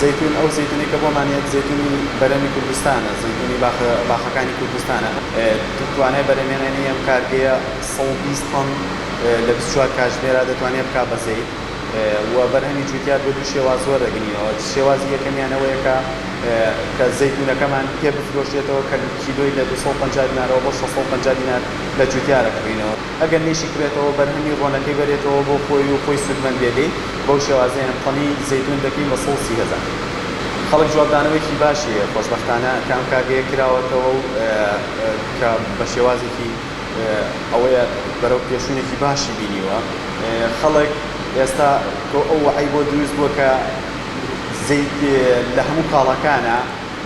زەیتون ئەو زەیتونەی کە بۆمان یەت زەیتونی بەرهەمی کوردستانە، زەیتونی باخەکانی کوردستانە. توانای بەرهەمهێنانی ئەم کارگەیە 120 تەن لە 24 کاتژمێرا دەتوانێت بکا بە زەیت و بەرهەمی جووتیار بە دوو شێواز وەردەگرینەوە. شێوازی یەکەمیان ئەوەیە کە کە زەیتونەکەمان پێ بفرۆشرێتەوە کە کیلۆی لە 250 دینارەوە بۆ 650 دینار لە جووتیارە کڕینەوە. ئەگەر نەیشی کرێتەوە بەرهەمی ڕۆنەکەی بەرێتەوە بۆ خۆی و خۆی سوودمەند بێ لێی، بەو شێوازەیە ئەم تەنی زەیتون دەکەین بە 130 هەزار. خەڵک جوابدانەوەیەکی باشی هەیە خۆشبەختانە کە ئەم کارگەیە کراوەتەوە و کە بە شێوازێکی ئەوەیە بەرەو پێشوونێکی باشی بینیوە. خەڵک ئێستا تۆ ئەو وەعی بۆ دروست بووە کە زەیت لە هەموو کاڵاکانە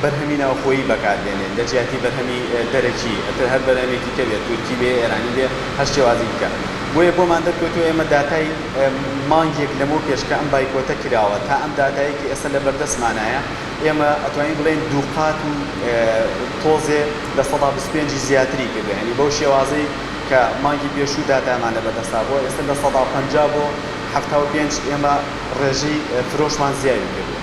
بەرهەمی ناوخۆیی بەکاربێنێت لە جیاتی بەرهەمی دەرەکی، ئەتر هەر بەرهەمێکی کە بێت، تورکی بێ، ئێرانی بێ، هەر شێوازی دیکە. بۆیە بۆمان دەرکەوتووە ئێمە داتای مانگێک لەمەو پێش کە ئەم بایکۆتە کراوە تا ئەم داتایەی کە ئێستا لە بەردەستمانایە، ئێمە ئەتوانین بڵێین دووقات و تۆزێ 25% ی زیاتری کردووە. یانی بەو شێوازەی کە مانگی پێشوو داتامان لە بەردەستا بووە، ئێستا 50% بۆ 75 ئێمە ڕێژەی فرۆشمان زیادی کردووە.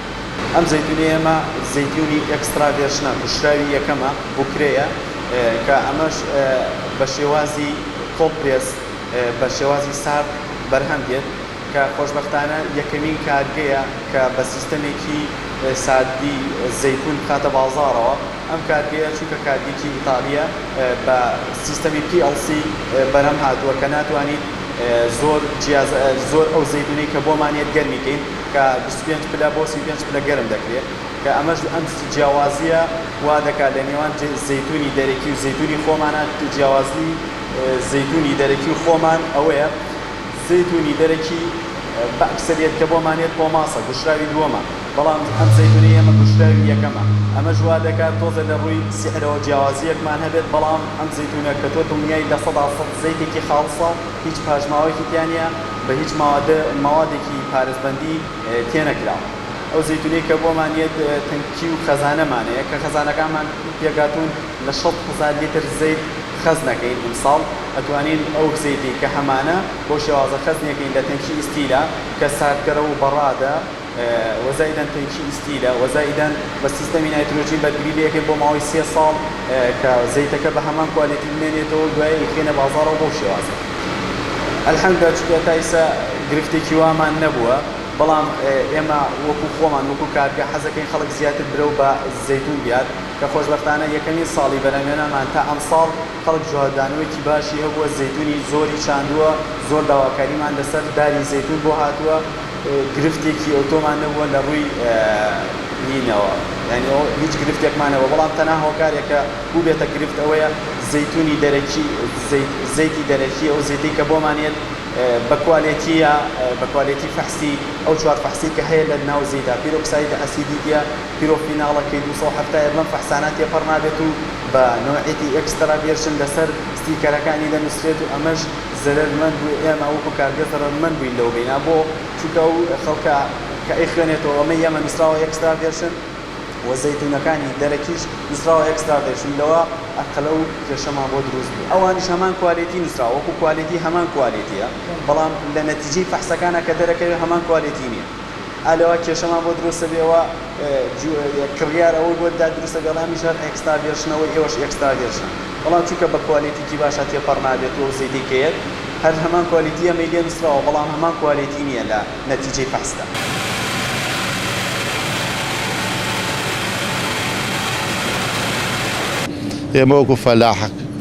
ئەم زەیتونەی ئێمە زەیتونی extra virgin ە، گوشراوی یەکەمە، بوکرەیە، کە ئەمەش بە شێوازی cold press، بە شێوازی سارد بەرهەم دێت، کە خۆشبەختانە یەکەمین کارگەیە کە بە سیستەمێکی ساردی زەیتون بخاتە بازاڕەوە. ئەم کارگەیە چونکە کارگەیەکی ئیتالییە بە سیستەمی PLC بەرهەم هاتووە کە ناتوانیت زۆر جیاز زۆر ئەو زەیتونەی کە بۆمان یەت گەرمی کەین کە 25 پلە بۆ 35 پلە گەرم دەکرێت کە ئەمەش ئەم جیاوازیە وا دەکات لە نێوان زەیتونی دەرەکی و زەیتونی خۆمانە. جیاوازی زەیتونی دەرەکی و خۆمان ئەوەیە زەیتونی دەرەکی بە ئەکسەریەت کە بۆمان یەت پۆماسە، گوشراوی دووەمە، بەڵام ئەم زەیتونەی ئێمە گوشراوی یەکەمە. ئەمەش وا دەکات تۆزێ لە ڕووی سیعرەوە جیاوازییەکمان هەبێت، بەڵام ئەم زەیتونە کە تۆ دڵنیای 100% زەیتێکی خاڵسە، هیچ پاشماوەیەکی تیا نییە، بە هیچ مەوادێکی پارێزبەندی تێنەکراوە. ئەو زەیتونەی کە بۆمان یەت تەنکی و خەزانەمان هەیە کە خەزانەکانمان پێکهاتوون لە 60 هەزار لیتر زەیت خەزنەکەین ئیمساڵ ئەتوانین ئەو زەیتەی کە هەمانە بەو شێوازە خەزنێکەین لە تەنکی ئیستیلە کە ساردکەرەوە و بەڕادە وە زائیدەن تەنکی ئیستیلە وە زائیدەن بە سیستەمی نایترۆجین بەرگری لێکەین بۆ ماوەی 3 ساڵ کە زەیتەکە بە هەمان quality بمێنێتەوە و دوای ئەیخەینە بازاڕەوە بەو شێوازە. الحمدللە چونکە تا ئیستا گرفتێکی وامان نەبووە، بەڵام ئێمە وەکو خۆمان وەکو کارگە حەزەکەین خەڵک زیاتر برەو بە زەیتون بیات کە خۆشبەختانە یەکەمین ساڵی بەرهەمهێنانمان تا ئەمساڵ خەڵک جوابدانەوەیەکی باشی هەبووە، زەیتونی زۆری چاندووە، زۆر داواکاریمان لەسەر داری زەیتون بۆ هاتووە، گرفتێکی ئەوتۆمان نەبووە لە ڕووی هینەوە، یانی ئەو هیچ گرفتێکمان نەبووە، بەڵام تەنها هۆکارێک کە بووبێتە گرفت ئەوەیە زەیتونی دەرەکی، زەیت زەیتی دەرەکی ئەو زەیتەی کە بۆمان یەت بە quality یە، بە quality فەحسی ئەو چوار فەحسەی کە هەیە لە ناو زەیتا پیرۆکساید ئەسیدیتیە، پیرۆفیناڵەکەی 270 یە، بەم فەحسانە تێپەڕ نابێت و بە نەوعیەتی extra virgin لەسەر ستیکەرەکانی دەنووسرێت و ئەمەش زەرەرمەند بوو، ئێمە وەکو کارگە زەرەرمەند بووین لەو بەینە، بۆ؟ چونکە ئەو خەڵکە کە ئەیخوێنێتەوە ئەمەی ئێمە نووسراوە extra virgin و زەیتوونەکانی دەرەکیش نووسراوە extra virgin، لەوە ئەقەلە و کێشەمان بۆ دروست بوو. ئەوانیش هەمان quality نووسراوە، وەکو quality هەمان quality یە، بەڵام لە نەتیجەی فەحسەکانا کە دەرەکەوێ هەمان quality نییە. ئا لەوە کێشەمان بۆ دروست ئەبێ و کڕیار ئەوەی بۆ دا دروست ئەبێ ئەڵێ ئەمیش هەر extra virgin ە و ئێوەش extra virgin ە، بەڵام چونکە بە quality کی باشا تێپەڕ نابێت و ئەو زەیتەی کە یەت هەر هەمان quality ئەمەی لێ نووسراوە بەڵام هەمان quality نییە لە نەتیجەی فەحسدا. ئێمە وەکو فەلاح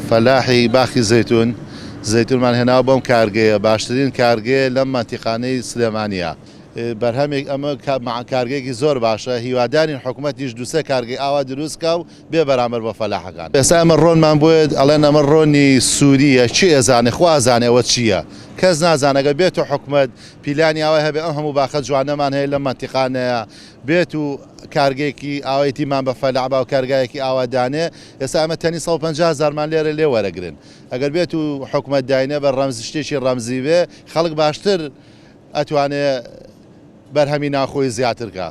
فەلاحی باخی زەیتون زەیتونمان هێناوە بۆم کارگەیە باشترین کارگەیە لەم مەنتیقانەی سلێمانیە. بەرهەمێک ئەمە کارگەیەکی زۆر باشە هیوادارین حکومەتیش دوسێ کارگەی ئاوا دروست کا و بێ بەرامبەر بە فەلاحەکان. ئێستا ئێمە ڕۆنمان بۆیە ئەڵێن ئەمە ڕۆنی سوریە کێ ئەزانێ خوا ئەزانێ ئەوە چییە کەس نازانێ ئەگەر بێت و حکومەت پیلانی ئاوای هەبێ ئەم هەموو باخە جوانەمان هەیە لەم مەنتیقانەیە بێت و کارگەیەکی ئاوایتیمان بە فەلاح با و کارگایەکی ئاوا دانێ ئێستا ئەمە تەنی 150 هەزارمان لێرە لێ وەرەگرن ئەگەر بێت و حکومەت داینێ بە ڕەمز شتێکی ڕەمزی بێ خەڵک باشتر ئەتوانێ بەرهەمی ناوخۆی زیاتر کا.